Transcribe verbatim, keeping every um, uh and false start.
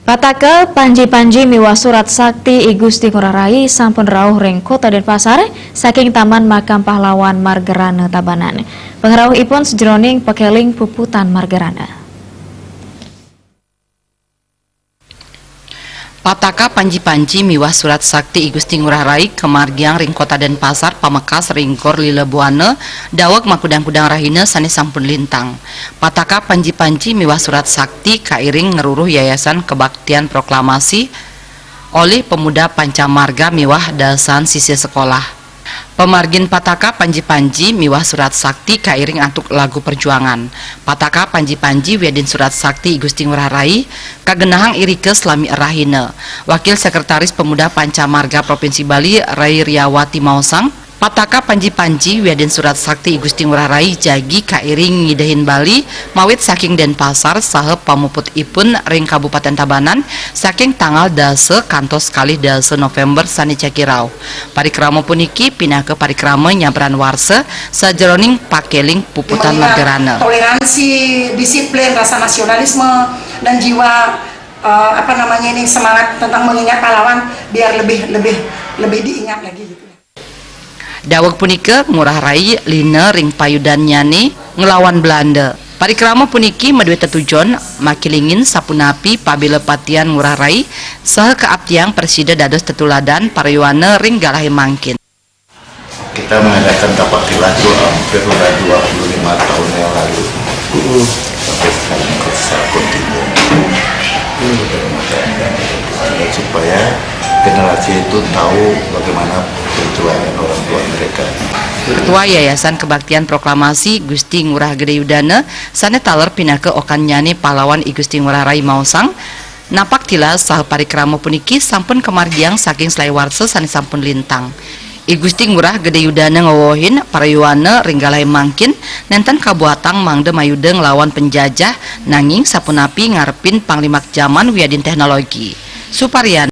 Pataka panji-panji miwah surat sakti I Gusti Ngurah Rai sampun rauh ring Kota Denpasar saking Taman Makam Pahlawan Margerana Tabanan. Pangrauhipun sajeroning pakeling puputan Margerana. Pataka panji-panji miwah surat sakti I Gusti Ngurah Rai kamargiang ring Kota Denpasar pamekas ring Gor Lila Buana daweg makudang-kudang rahina sane sampun lintang. Pataka panji-panji miwah surat sakti kairing ngruruh Yayasan Kebaktian Proklamasi olih pemuda panca marga miwah dasan sisya sekolah. Pamargin pataka panji-panji miwah surat sakti kairing antuk lagu perjuangan. Pataka panji-panji wiadin surat sakti I Gusti Ngurah Rai kagenahang irika salami rahina. Wakil Sekretaris Pemuda Panca Marga Provinsi Bali, Rai Riawati maosang, pataka panji-panji wiadin surat sakti I Gusti Ngurah Rai jagi kairing ngidehin Bali mawit saking Denpasar saha pamuputipun ring Kabupaten Tabanan saking tanggal dasa kantos kalih dasa November sane jagi rauh. Parikrama puniki pinaka parikrama nyabran warsa sajeroning pakeling puputan Margerana. Toleransi, disiplin, rasa nasionalisme, dan jiwa, eh, apa namanya ini, semangat tentang mengingat pahlawan biar lebih lebih lebih diingat lagi gitu. Daweg punika Ngurah Rai lina ring payudannyane nglawan Belanda. Parikrama puniki madue tetujon makilingin sapunapi pabila patian Ngurah Rai saha kaaptiang prasida dados tetuladan parayuana ring galahe mangkin. Kita mengadakan tapak tilas itu hampir udah dua puluh lima tahun yang lalu. Sampai sekarang kita kontinu. Supaya generasi itu tahu bagaimana perjuangan orang tua mereka. Ketua Yayasan Kebaktian Proklamasi Gusti Ngurah Gede Yudana sane taler pinaka okannyane pahlawan I Gusti Ngurah Rai maosang, napak tilas saha parikrama puniki sampun kamargiang saking selae warsa sane sampun lintang. I Gusti Ngurah Gede Yudana ngawewehin parayuana ring galahe mangkin nenten kabuatang mangda mayuda nglawan penjajah, nanging sapunapi ngarepin panglimak jaman wiadin teknologi. Suparyan.